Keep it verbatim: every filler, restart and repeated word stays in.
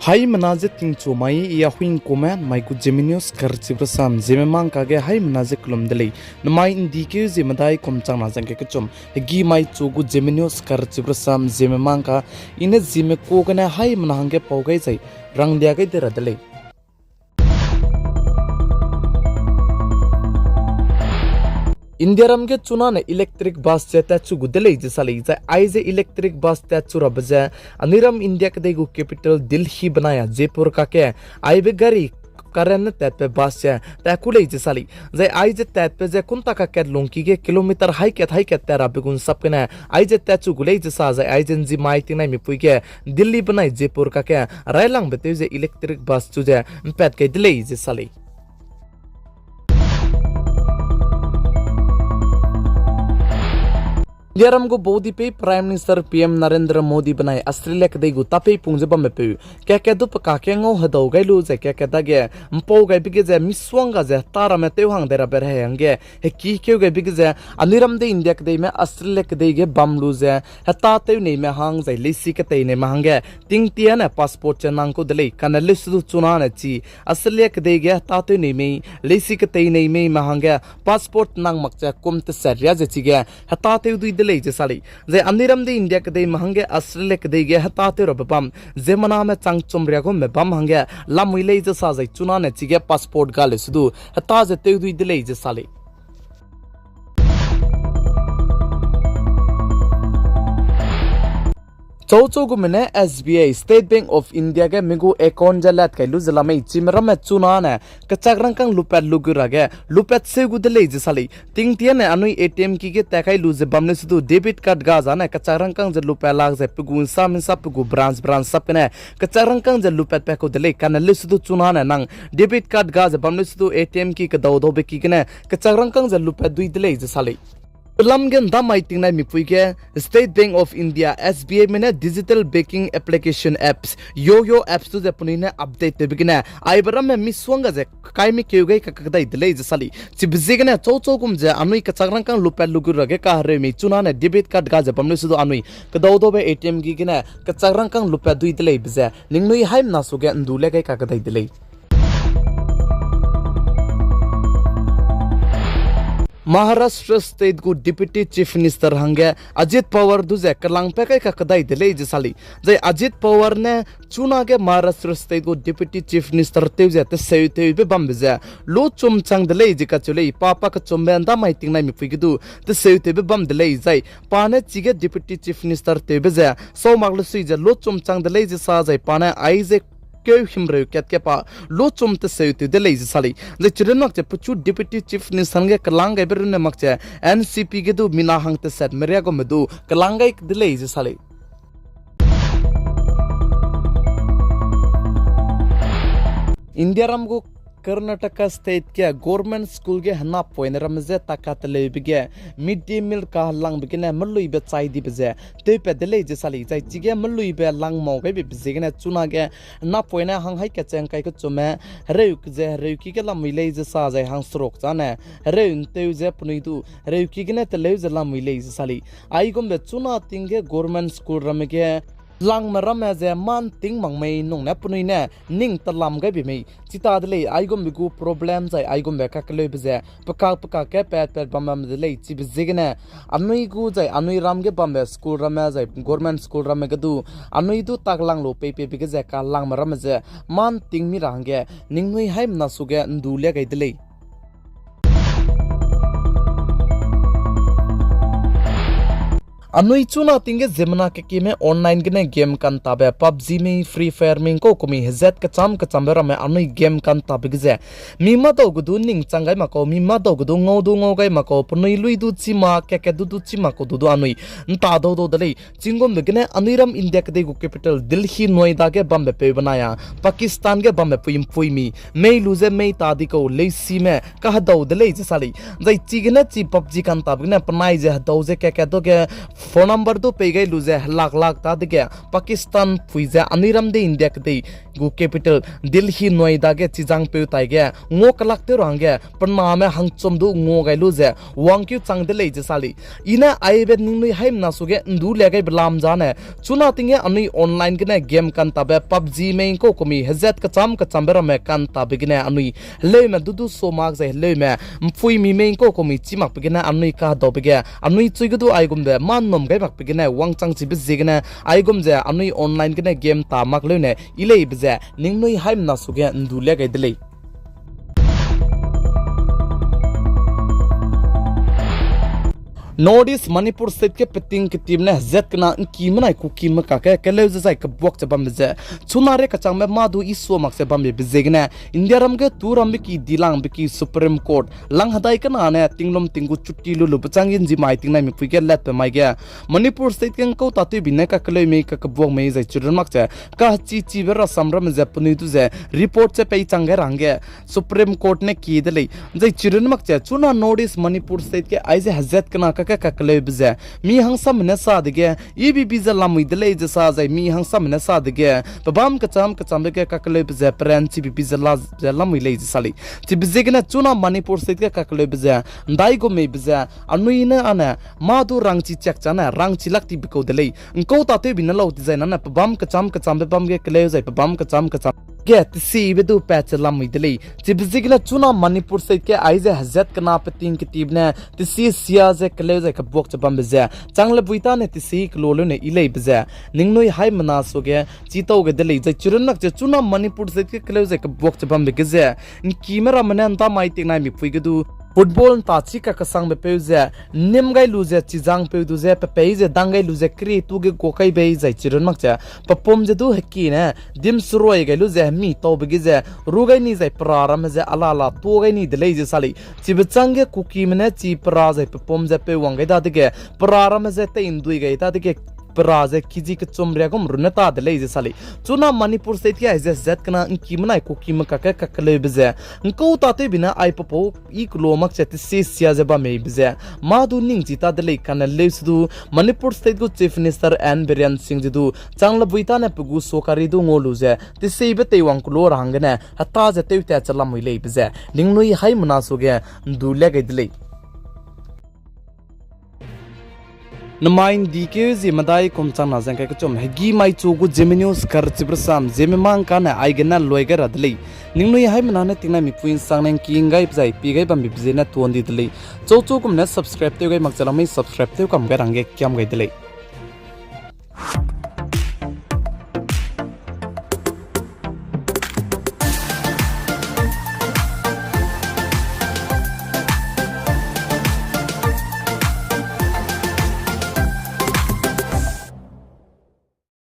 Haimena ze tingchu mai, I Ahuingkume, mai gu Zeme News karchibe rasam, Zeme Mangka ge haimena ze kelum de lei. Namai ’ndi keu Zeme dai kum changna zangge kechum, hegî mai chu gu Zeme News karchibe rasam, Zeme Mangka, I ne Zeme ku gene haimena hangge pau gai zai, ranglia gai de ra de lei. Indiaram ge chunane electric bus ze tatchu gu de lei ze sa lei, zai aize electric bus tatchu rabe ze, anui ram India kedei gu capital Delhi benai a Jaipur kakge, aibe gari current ne tatbe bus ze tat ku lei ze sa lei. Zai aize tatbe ze kunta kakat lungki ge kilometer haikat haikat tat rabe gu ’nsap gene, aize tatchu gu lei ze sa zai aize ’nzimai tingnaimipui ge, Delhi benai Jaipur kakge, railangbe tew ze electric bus chu ze ’mpat gai de lei ze sa lei. Indiaram gu baudipei Prime Minister P M Narendra Modi benai Australia kedei gu tapeipung ze bambepeu, kakat du pe kakge ngau hedau gai lu ze kakat dage, ’mpau gaibe ge ze misuang ga ze heta ramme tew hang dai rabe rehei hangge, hekî keu gaibe ge ze, anui ram de India kedeime Australia kedei ge bam lu ze, heta tew neime hang zai leisi ketei neime hangge, tingtiane passport ze nang kau de lei, kane leuse du chunane chi, Australia kedei ge heta tew nei mei, leisi ketei nei meime hangge, passport nang mak ze kum teset riâ ze chige, heta tew dui de lei ze sa lei. Zai anui ram de India kedeime hangge Australia kedei ge heta tew rabe bam, ziemmename chang chum riâ gume bam hangge, lamui lei ze sa zai chunane chige passport ga leuse du, heta ze tew dui de lei ze sa lei. Chauchau gume ne S B I, State Bank of India ge mi gu account ze lat kai lu ze la mei, chime ramme chunane, kechak rangkâng lupat lu gu ra ge, lupat seu gu de lei ze sa lei. Tingtiane anui A T M ki ge tat kai lu ze bam leuse du debit card ga zane kechak rangkâng ze lupat lak ze pe gu ’nsam ’nsap pe gu branch branch sap gene, kechak rangkâng ze lupat pat kau de lei, kane leuse du chunane nang debit card ga ze bam leuse du A T M ki kedau daube ki gene, kechak rangkâng ze lupat dui de lei ze sa lei. Pelam ge ’ndamai tingnaimipui ge, State Bank of India, S B I me ne digital banking application apps, YOYO apps du ze penui ne update tewbe gene, aibe ramme misuang ga ze kaimi keu gai kakadai de lei ze sa lei. Chibe ziegene chauchau gum ze anui kechak rangkâng lupat lu gu ra ge kahereumei chunane debit card ga ze bam leuse du anui kedau daube A T M ki gene kechak rangkâng lupat dui de leibe ze ningnui haimena suge ’ndu le gai kakadai de lei. Maharashtra State gu Deputy Chief Minister hangge Ajit Pawar du ze kelangpat kai kakadai de lei ze sa lei. Zai Ajit Pawar ne chunage Maharashtra State gu Deputy Chief Minister tew ze teseutewbe bambe ze luchum chang de lei ze kacheu lei, pa pa kechumbe ’ndamai tingnaimipui ge du teseutewbe bam de lei zai pa ne chige Deputy Chief Minister tewbe ze sau mak lesui ze luchum chang de lei ze sa zai pa ne aize keu himreu kat ge pa luchum teseutew de lei ze sa lei. Zai chirun mak ze pechu Deputy Chief Minister hangge kelang gaibe runne mak ze N C P ge du mina hang teset meria gume du kelang gai de lei ze sa lei. Indiaram gu Karnataka State ge government school ge henapoine ramme je taka teleube ge midday meal kahelangbe gene meluibe chai dibe ze tewpat de lei ze sa lei. Zai chige meluibe lang mau gaibe ziegene chunage henapoine hang hai kachang kai kechumme hereu ze hereuki ge lamui lei ze sa zai hangseruk zane hereu ’ntew ze penui du hereuki gene teleu ze lamui lei ze sa lei. Aigumbe chuna ting ge government school ramme ge langme ramme ze mâ ’nting mak mei nung ne penui ne ning telam gaibe mei. Chita de lei aigumbe gu problem zai aigumbe kakeleube ze pekak pekak ge pat pat bam bam de lei chibe ziegene anui gu zai anui ram ge bambe school ramme zai government school ramme ge du anui du taklang lu peipeube ge ze kalangme ramme ze mâ ’nting mi ra hangge ningnui haimena suge ’ndu lia gai de lei. Anui chuna ting ge ziemmena kekieme online gene game kantabe PUBG mei, Free Fire mei, kau kumi hezat kecham kechambe ramme anui game kantabe ge ze mi mâdau ge du ning chang gai mak kau, mi mâdau ge du ngau du ngau gai mak kau, penui lui du chî mak, kakat du du chî mak kau du du anui ’nta dau dau de lei. Chigumbe gene anui ram India kedei gu capital Delhi, Noida ge bambe peu benai a Pakistan ge bambe pui ’mpuimi mei lu ze mei ta di kau leusime kahedau de lei ze sa lei. Zai chigene chi PUBG kantabe gene penai ze hedau ze kakat dage Phone number du pei gai lu ze helak lak ta dege Pakistan pui ze anui ram de India kedei gu capital Delhi Noida ge chizangpeu tai ge ngua kelak tew ra hangge pename hangchum du ngua gai lu ze wangkeu chang de lei ze sa lei. I ne aibe ningnui haimena suge ndu lia gaibe lam zane, chuna ting ge anui online gene game kantabe PUBG mei ngkau kumi hezat kecham kechambe ramme kantabe gene anui heleume du du so mak zai heleume mpuimi mei ngkau kumi chî makbe gene anui kahedaube ge anui chui ge du aigumbe mâ nnum gai makbe gene wangchang chibe ziegene aigum ze anui online gene game ta mak leune i leibe ze ningnui haimena suge ndu lia gai de lei. North East Manipur State ge peting ketime ne hezat kena ngki menai Kukime kakge keleu ze zai kebuak ze bambe ze, chuna re kechangbe mâ du i sua mak ze bambe be ziegene India ram ge tu rambe ki dilangbe ki Supreme Court lang hedai kena ne tinglum ting gu chuti lu lube chang ge nzi mai tingnai mipui ge latbe mai ge Manipur State ge ngkau tatewbi ne kakeleu mei kakebuak mei zai chirun mak ze kahechi chibe rasam ramme ze penui du ze report ze peichang gai ra hangge Supreme Court ne kie de lei. Zai chirun mak ze chuna North East Manipur State ge aize hezat kena kakge kakeleube ze mi hangsamme ne sa dege, E B B ze lamui de lei ze sa zai mi hangsamme ne sa dege, pebâm kecham kechambe ge kakeleube ze peran chibibi ze la ze lamui lei ze sa lei. Chibe ziegene chuna Manipur State ge kakeleube ze, ndai gu meibe ze, anui ne ane, mâ du rangchi chiak chane rangchi lak tibe kau de lei. Ngkau tatewbi ne lau dizai nane pebâm kecham kechambe bam ge keleu zai pebâm kecham kecham ge tesibe du pat ze lamui de lei. Chibe ziegene chuna Manipur State ge aize hezat kena peting ketime ne tesi sia ze keleu zai kebuak ze bambe ze, chang lebui tane tesi kelo leune i leibe ze, ningnui haimena suge chitau gai de lei. Zai chirun mak ze chuna Manipur State ge keleu zai kebuak ze bambe ge ze, ngkime ramme ne ndamai tingnai mipui ge du football nta chi kakesangbe peu ze, nnîm gai lu ze chizangpeu du ze, pepei ze dang gai lu ze keri tu ge gua kai bei zai chirun mak ze, pepum ze du heki ne, dim serui gai lu ze hemi taube ge ze, ru gai ni zai pera ramme ze alala tuâ gai ni de lei ze sa lei. Chibe chang ge Kukime ne chi pera zai pepum ze peu wang gai dadege, pera ramme ze tei ndui gai dadege, pera ze kiji kechum riagum runne ta de lei ze sa lei. Chuna Manipur State ge aize hezat kena ngki menai Kukime kakge kakeleube ze, ngkau tatewbi ne ai pepau i kelo mak ze tesi sia ze bam meibe ze, mâ du ningchi ta de lei kane leu se du Manipur State gu Chief Minister N Biren Singh ze du, chang lebui tane pe gu sokari du ngau lu ze, tesibe teiwang kelo ra hanggene, heta ze tewtat ze lamui leibe ze, ningnui haimena suge, ndu le gai de lei. Nemai ndikeu zie medai kum changna zeng kai kechum, hegî maichu gu Zeme News karchibe rasam, Zeme mang kane aigene loi gai ra de lei. Ningnui haimena ne tingnai mipui nsang ne ngki nggaibe zai pie gai bambe be ziene tuan di de lei. Chau chau gum ne subscribe tew gai mak ze lamui subscribe tew kam gai ra hangge kiam gai de lei.